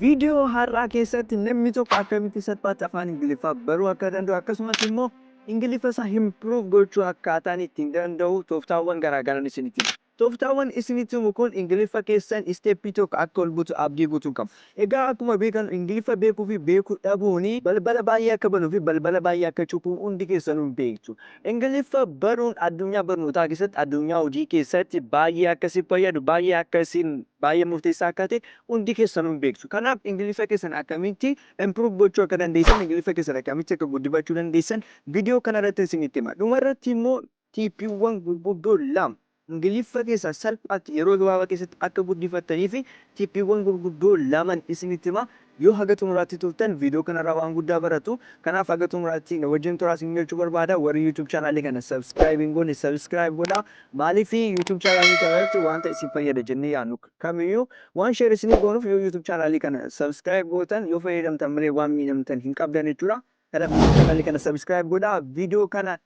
Viidiyoo har'aa keessatti namni tokko akkamitti salphaatti afaan Ingiliffaa baruu akka danda'u, akkasumas immoo Ingiliffa isaa improve gochuu akkaataan ittiin danda'u tooftaawwan garaagaraan isinitti hima. Tooftaawwan isinitti himu kun Ingiliffa keessan step tokko akka ol butu abdii guutuun qaba. Egaa akkuma beekamu Ingiliffa beekuu fi beekuu dhabuun balbala baay'ee akka banuu fi balbala baay'ee akka cufu hundi keessanuu beektu. Ingiliffa baruun addunyaa barnootaa keessatti, addunyaa hojii keessatti baay'ee akka isin fayyadu, baay'ee akka isin baay'ee murteessaa akka ta'e hundi keessanuu beektu. Kanaaf Ingiliffa keessan akkamitti improve gochuu akka dandeessan, Ingiliffa keessan akkamitti akka guddifachuu dandeessan viidiyoo kanarratti isinitti hima. Dhumarratti immoo tiippiiwwan gurguddoo lama Ingiliffa keessan salphaatti yeroo gabaabaa keessatti akka guddifattanii fi tiippiiwwan gurguddoo laman isinitti hima. Yoo haga xumuraatti turtan viidiyoo kanarraa waan guddaa baratu. Kanaaf haga xumuraatti na wajjin turaa isin jechuu barbaada. Warri YouTube chaanaalii kana subscribe hin goone subscribe godhaa. Maaliif YouTube chaanaalii kana irratti wanta isin fayyada jennee yaadnu kamiyyuu waan share isinii goonuuf, yoo YouTube chaanaalii kana subscribe gootan yoo fayyadamtan malee waan miidhamtan hin qabdan jechuudha. Kanaaf YouTube chaanaalii kana subscribe godhaa. Viidiyoo kana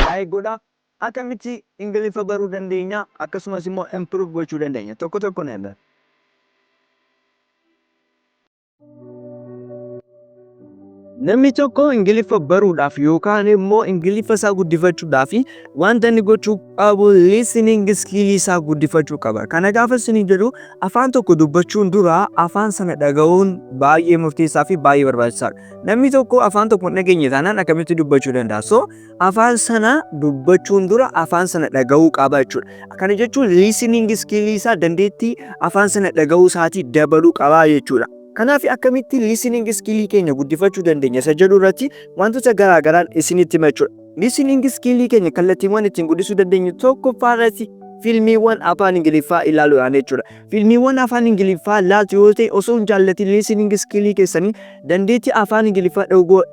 like godhaa. Akkamitti Ingiliffa baruu dandeenya, akkasumas immoo improve gochuu dandeenya? Tokko tokko na ilaala. Namni tokko Ingiliffa baruudhaaf yookaan immoo Ingiliffa isaa guddifachuudhaaf wanta inni gochuu qabu listening skill isaa guddifachuu qaba. Kana gaafa isin jedhu, afaan tokko dubbachuun dura afaan sana dhaga'uun baay'ee murteessaa fi baay'ee barbaachisaadha. Namni tokko afaan tokko hin dhageenye taanaan akkamitti dubbachuu danda'a? So afaan sana dubbachuun dura afaan sana dhaga'uu qaba jechuudha. Kana jechuun listening skill isaa, dandeettii afaan sana dhaga'uu isaatii dabaluu qaba jechuudha. Kanaaf akkamitti listening skill keenya guddifachuu dandeenya isa jedhu irratti wantoota garaa garaan isinitti hima jechuudha. Listening skill keenya kallattiiwwan ittiin guddisuu dandeenyu tokkoffaa irratti fiilmiiwwan afaan Ingiliffaa ilaaluudhaan jechuudha. Fiilmiiwwan afaan Ingiliffaa ilaaltu yoo ta'e, osoo hin jaallatin listening skill keessanii, dandeettii afaan Ingiliffaa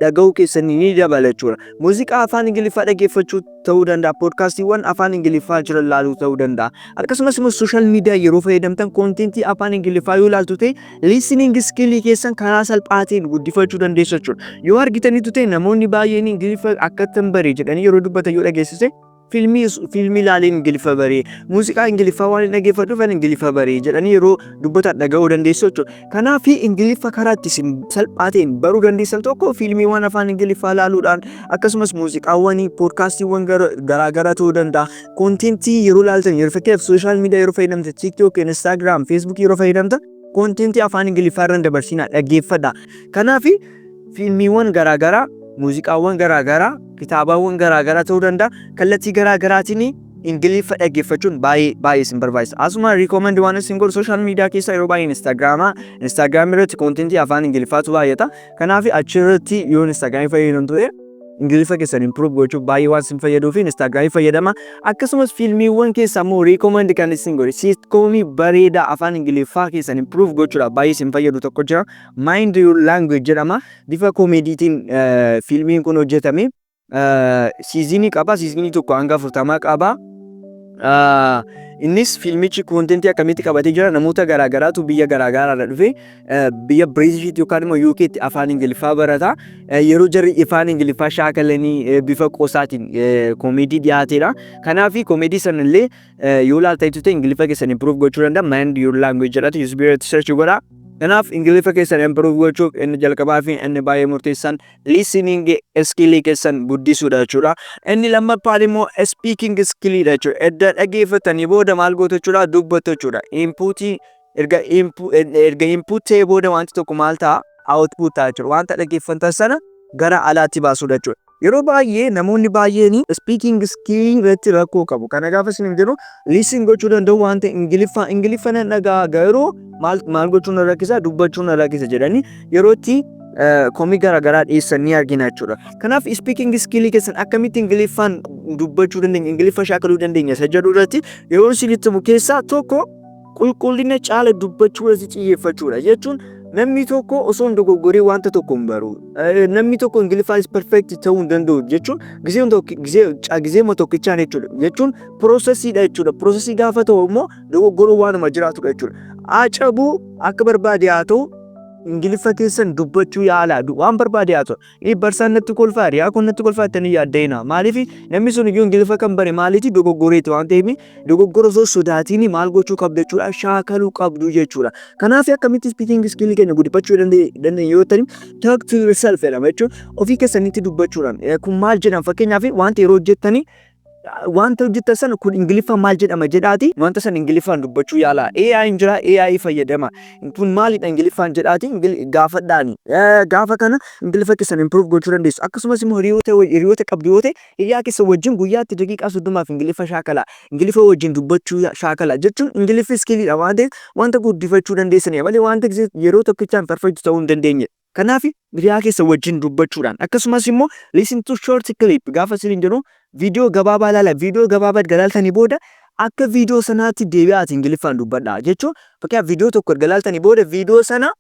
dhaga'uu keessanii ni dabala jechuudha. Muuziqaa afaan Ingiliffaa dhaggeeffachuu ta'uu danda'a. Poodkaastiiwwan afaan Ingiliffaa jiran ilaaluu ta'uu danda'a. Akkasumas immoo social media yeroo fayyadamtan contentii afaan Ingiliffaa yoo ilaaltu ta'e, listening skill keessan karaa salphaa ta'een guddifachuu dandeessu jechuudha. Yoo argitanitu ta'e, namoonni baay'een Ingiliffa akkattan bare jedhanii yeroo dubbatan yoo dhageessise, fiilmii ilaaleen Ingiliffa baree, muuziqaa Ingiliffaa waan hin dhaggeeffadhuuf ani Ingiliffa baree jedhanii yeroo dubbatan dhaga'uu dandeessu jechuudha. Kanaaf Ingiliffa karaa itti isin salphaa ta'een baruu dandeessan tokko fiilmiiwwan afaan Ingiliffaa ilaaluudhaan, akkasumas muuziqaawwan, poodkaastiiwwan garaa garaa ta'uu danda'a. Contentii yeroo ilaaltan, yeroo fakkeenyaaf social media yeroo fayyadamtan, TikTok, Instagram, Facebook yeroo fayyadamtan, contentii afaan Ingiliffaa irra dabarsinaa dhaggeeffadha. Kanaaf fiilmiiwwan garaa garaa, muuziqaawwan garaa garaa, kitaabawwan garaa garaa ta'uu danda'a. Kallattii garaa garaatiin Ingiliffa dhaggeeffachuun baay'ee baay'ee isin barbaachisa. Asuma recommend waan isin godhu, social media keessa yeroo baay'ee Instagrama, Instagram irratti contentii afaan Ingiliffaatu baay'ata. Kanaaf achirratti yoo Instagram fayyadamtu ta'e, Ingiliffa keessan improve gochuuf baay'ee waan isin fayyaduu fi Instagram fayyadama. Akkasumas fiilmiiwwan keessa immoo recommend kan isin godhu sitcomii bareedaa afaan Ingiliffaa keessan improve gochuudhaaf baay'ee isin fayyadu tokko jira. Mind Your Language jedhama. Bifa koomeediitiin fiilmiin kun hojjetame. Seasonii qaba. Seasonii 1 hanga 40 qaba. Innis fiilmichi contentii akkamitti qabatee jira? Namoota garaagaraatu biyya garaagaraarra dhufe biyya Biriitishiitti yookaan immoo UKtti afaan Ingiliffaa barata. Yeroo jarri afaan Ingiliffaa shaakalanii bifa qoosaatiin koomeedii dhiyaateedha. Kanaaf koomeedii sanallee yoo ilaaltanitu ta'e, Ingiliffa keessan improve gochuu danda'a. Mind Your Language jedhatu YouTube irratti search godha. Kanaaf Ingiliffa keessan improve gochuuf inni jalqabaa fi inni baay'ee murteessaan listening skill keessan guddisuudha jechuudha. Inni lammaffaan immoo speaking skill dha jechuudha. Edda dhaggeeffatanii booda maal gootu jechuudha? Dubbattu jechuudha. Inputii erga input ta'ee booda wanti tokko maal ta'a? Output ta'a jechuudha. Wanta dhaggeeffatan sana gara alaatti baasuudha jechuudha. Yeroo baay'ee namoonni baay'een speaking skill irratti rakkoo qabu. Kana gaafa isin jedhu, listen gochuu danda'u waan ta'e Ingiliffa nan dhaga'a, garuu maal maal gochuun na rakkisa, dubbachuun na rakkisa jedhanii yeroo itti komii garaagaraa dhiyeessan ni argina jechuudha. Kanaaf speaking skill keessan akkamitti Ingiliffaan dubbachuu dandeenya, Ingiliffa shaakaluu dandeenya isa jedhu irratti yeroo isinitti himu keessaa tokko qulqullina caala dubbachuu irratti xiyyeeffachuudha jechuun, namni tokko osoo hin dogoggoree wanta tokko hin baru. Namni tokko Ingiliffaanis perfect ta'uu hin danda'u jechuun gizee tokkichaan jechuudha. Jechuun processiidha jechuudha. Processii gaafa ta'u immoo dogoggoruu waanuma jiraatudha jechuudha. Haa cabuu, akka barbaade haa ta'u. Ingiliffa keessan dubbachuu yaalaa. Waan barbaade haa ta'u. Inni barsaan natti kolfaa, hiriyaa kun natti kolfaa jettanii yaadda'ina. Maaliif? Namni sun iyyuu Ingiliffa kan bare maaliiti? Dogoggoreeti waan ta'eef, dogoggora osoo sodaatiin maal gochuu qabdu jechuudha? Shaakaluu qabdu jechuudha. Kanaaf akkamitti speaking skill keenya guddifachuu dandeenya yoo ta'an, talk to yourself jedhama jechuun ofii keessanitti dubbachuudhaan. Kun maal jedhama? Fakkeenyaaf, wanta yeroo hojjettanii, wanta hojjettan sana kun Ingiliffaan maal jedhama jedhaati wanta sana Ingiliffaan dubbachuu yaala. AI jira, AI fayyadama. Kun maalidha Ingiliffaan jedhaati gaafadhaani. Gaafa kana Ingiliffa keessan improve gochuu dandeessu. Akkasumas immoo hiriyoota qabdu yoo ta'e, hiriyaa keessa wajjin guyyaatti daqiiqaa 30f Ingiliffa shaakala. Ingiliffa wajjin dubbachuu shaakala jechuun Ingiliffi skilliidha waan ta'eef wanta guddifachuu dandeessanidha malee wanta yeroo tokkichaan perfect ta'uu hin dandeenye. Kanaaf hiriyaa keessa wajjin dubbachuudhaan, akkasumas immoo listen to short clip gaafa isin jedhu, viidiyoo gabaabaa ilaala. Viidiyoo gabaabaa erga ilaaltanii booda akka viidiyoo sanaatti deebi'aati Ingiliffaan dubbadhaa jechuun, fakkeenyaaf, viidiyoo tokko erga ilaaltanii booda viidiyoo sana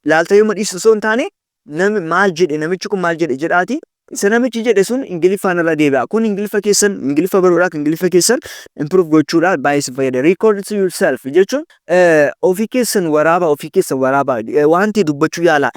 ilaaltanii yoo dhiisu osoo hin taane, nami maal jedhe, namichi kun maal jedhe jedhaati isa namichi jedhe sun Ingiliffaan irra deebi'a. Kun Ingiliffa keessan, Ingiliffa baruudhaaf, Ingiliffa keessan improve gochuudhaaf baay'ee isin fayyada. Record to yourself jechuun ofii keessan waraabaa, ofii keessan waraabaa, wanti dubbachuu yaala.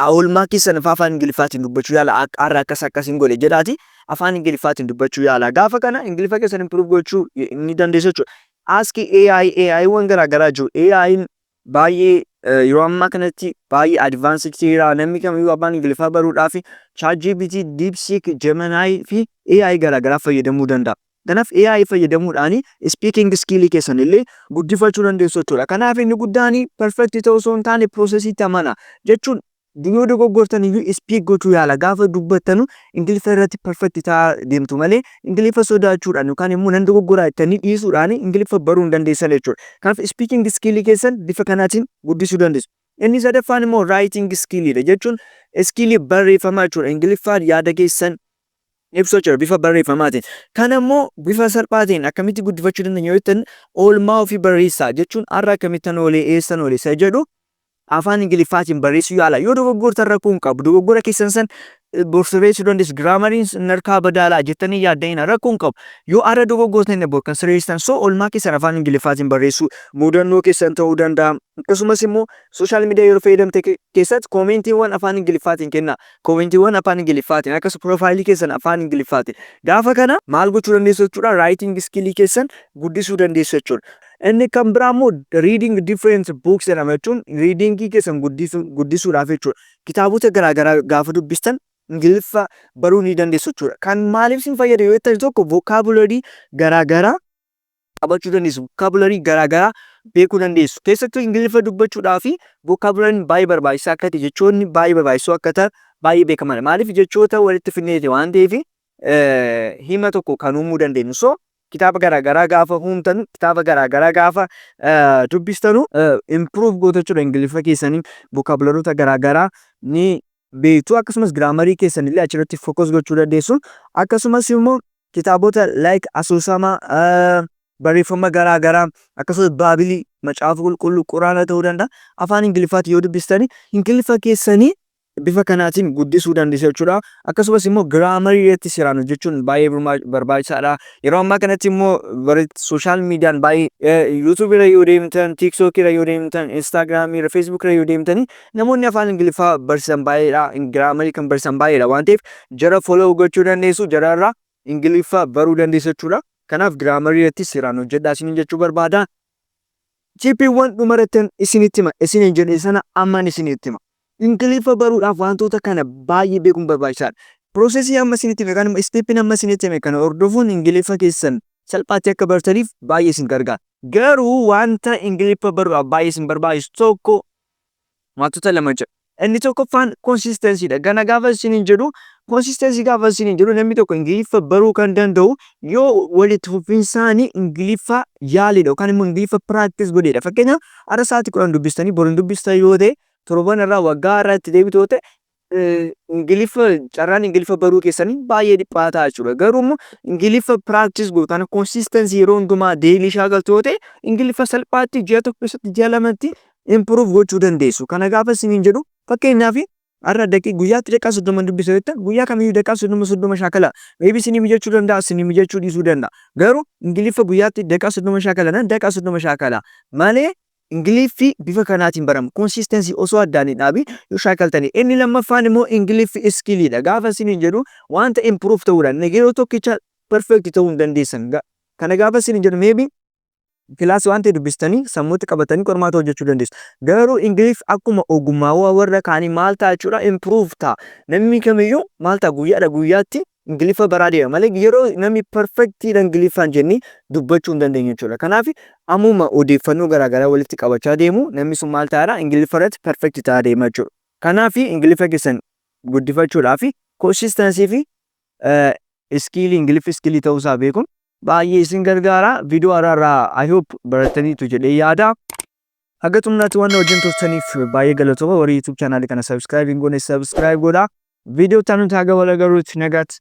Oolmaa keessan afaan Ingiliffaatiin dubbachuu yaala. Har'a akkas akkasiin godhe jedhaati afaan Ingiliffaatiin dubbachuu yaala. Gaafa kana Ingiliffa keessan improve gochuu ni dandeessu jechuudha. Ask AI, AI-wwan garaagaraa jiru. AI'n baay'ee yeroo ammaa kanatti baay'ee advanced ta'eera. Namni kamiyyuu afaan Ingiliffaa baruudhaaf ChatGPT, DeepSeek, Gemini fi AI garaagaraa fayyadamuu danda'a. Kanaaf AI fayyadamuudhaan speaking skill keessan illee guddifachuu dandeessu jechuudha. Kanaaf inni guddaan perfect ta'uu osoo hin taane processiitti amana jechuun, yoo dogoggortan iyyuu speak gochuu yaala. Gaafa dubbattanu Ingiliffa irratti perfect ta'aa deemtu malee Ingiliffa sodaachuudhaan yookaan immoo nan dogoggoraa jettanii dhiisuudhaan Ingiliffa baruu hin dandeessan jechuudha. Kanaaf speaking skill keessan bifa kanaatiin guddisuu dandeessu. Inni sadaffaan immoo writing skillidha jechuun skillii barreeffamaa jechuudha. Ingiliffaan yaada keessan ibsu jechuudha bifa barreeffamaatiin. Kana immoo bifa salphaatiin akkamitti guddifachuu dandeenya yoo jettan, oolmaa ofii barreessaa jechuun har'a akkamittan oolee, eessan oolee isa jedhu afaan Ingiliffaatiin barreessuu yaala. Yoo dogoggortan rakkoo hin qabu. Dogoggora keessan san bor sirreessuu dandeessu. Grammariin narkaa badaalaa jettanii yaadda'ina, rakkoo hin qabu. Yoo har'a dogoggortan bor kan sirreessitan. So oolmaa keessan afaan Ingiliffaatiin barreessuu, mudannoo keessan ta'uu danda'a. Akkasumas immoo social media yeroo fayyadamte keessatti commentiiwwan afaan Ingiliffaatiin kennaa. Commentiiwwan afaan Ingiliffaatiin, akkasumas profileii keessan afaan Ingiliffaatiin. Gaafa kana maal gochuu dandeessu jechuudha? Writing skillii keessan guddisuu dandeessu jechuudha. Inni kan biraa immoo reading different books jedhama jechuun readingii keessan guddisuudhaaf jechuudha. Kitaabota garaagaraa gaafa dubbistan Ingiliffa baruu ni dandeessu jechuudha. Kan maaliif isin fayyada yoo jettan, tokko vocabulary garaagaraa qabachuu dandeessu. Vocabulary garaagaraa beekuu dandeessu. Keessattuu Ingiliffa dubbachuudhaaf vocabularyn baay'ee barbaachisaa akka ta'e, jechoonni baay'ee barbaachisoo akka ta'an baay'ee beekamaadha. Maaliif? Jechoota walitti fidneeti waan ta'eef hima tokko kan uumuu dandeenyu. So kitaaba garaagaraa gaafa uumtanu, kitaaba garaagaraa gaafa dubbistanu improve gootu jechuudha. Ingiliffa keessanii vocabularyota garaagaraa ni beektu, akkasumas grammarii keessan illee achirratti focus gochuu dandeessu. Akkasumas immoo kitaabota like asoosama, barreeffama garaagaraa, akkasumas Bibleii, Macaafa Qulqulluu, Quraana ta'uu danda'a, afaan Ingiliffaatti yoo dubbistani Ingiliffa keessanii bifa kanaatiin guddisuu dandeessu jechuudha. Akkasumas immoo grammarii irratti seeraan hojjechuun baay'ee barbaachisaadha. Yeroo ammaa kanatti immoo social mediaan baay'ee, YouTubeii irra yoo deemtan, TikTokii irra yoo deemtan, Instagramii irra, Facebookii irra yoo deemtani, namoonni afaan Ingiliffaa barsiisan baay'eedha. Grammarii kan barsiisan baay'eedha waan ta'eef jara follow gochuu dandeessu, jara irraa Ingiliffa baruu dandeessu jechuudha. Kanaaf grammarii irratti seeraan hojjedhaa isiniin jechuu barbaada. Tipiiwwan dhumarratti isinitti hima isiniin jedhe sana ammaan isinitti hima. Ingiliffa baruudhaaf wantoota kana baay'ee beekuun barbaachisaadha. Processii amma isinitti hime, yookaan immoo steppiin amma isinitti hime kana hordofuun Ingiliffa keessan salphaatti akka bartaniif baay'ee isin gargaara. Garuu wanta Ingiliffa baruudhaaf baay'ee isin barbaachisu tokko, wantoota lama jira. Inni tokkoffaan consistencydha. Kana gaafa isiniin jedhu, consistency gaafa isiniin jedhu, namni tokko Ingiliffa baruu kan danda'u yoo walitti fufinsaan Ingiliffa yaalidha yookaan immoo Ingiliffa practice godheedha. Fakkeenyaaf, har'a sa'aatii 10 dubbistanii boru hin dubbistan yoo ta'e, torban irraa, waggaa irraa itti deebitu yoo ta'e, Ingiliffa carraan Ingiliffa baruu keessanii baay'ee dhiphaa ta'a jechuudha. Garuu immoo Ingiliffa practice gootan, consistency yeroo hundumaa daily shaakaltu yoo ta'e, Ingiliffa salphaatti ji'a 1 keessatti, ji'a 2tti improve gochuu dandeessu. Kana gaafa isiniin jedhu, fakkeenyaaf, har'a daqii guyyaatti daqiiqaa 30 dubbisa jettan, guyyaa kamiyyuu daqiiqaa 30 30 shaakala. Maybe isinii mijachuu danda'a, isinii mijachuu dhiisuu danda'a. Garuu Ingiliffa guyyaatti daqiiqaa 30 shaakala, daqiiqaa 30 shaakala malee Ingiliffi bifa kanaatiin barama. Consistency osoo addaan hin dhaabin yoo shaakaltanii. Inni lammaffaan immoo Ingiliffi skilliidha. Gaafa isiniin jedhu wanta improve ta'uudha. Yeroo tokkicha perfect ta'uu hin dandeessan. Kana gaafa isiniin jedhu, maybe class waan ta'e dubbistanii sammuutti qabatanii qormaata hojjechuu dandeessu. Garuu Ingiliff akkuma ogummaawwan warra kaanii maal ta'a jechuudha? Improve ta'a. Namni kamiyyuu maal ta'a? Guyyaadha guyyaatti Ingiliffa baraa deema malee yeroo namni perfectiidha Ingiliffaan jennee dubbachuu hin dandeenyu jechuudha. Kanaaf ammuma odeeffannoo garaagaraa walitti qabachaa deemu, namni sun maal ta'aadha? Ingiliffa irratti perfect ta'aa deema jechuudha. Kanaaf Ingiliffa keessan guddifachuudhaaf consistency fi skillii, Ingiliffi skillii ta'uusaa beekuun baay'ee isin gargaara. Viidiyoo har'aarraa I hope barataniitu jedhee yaada. Haga xumuraatti waan wajjin turtaniif baay'ee galatooma. Warri YouTube channelii kana subscribe hin goone subscribe godhaa. Viidiyoo itti aanutti haga wal agarruutti nagaatti.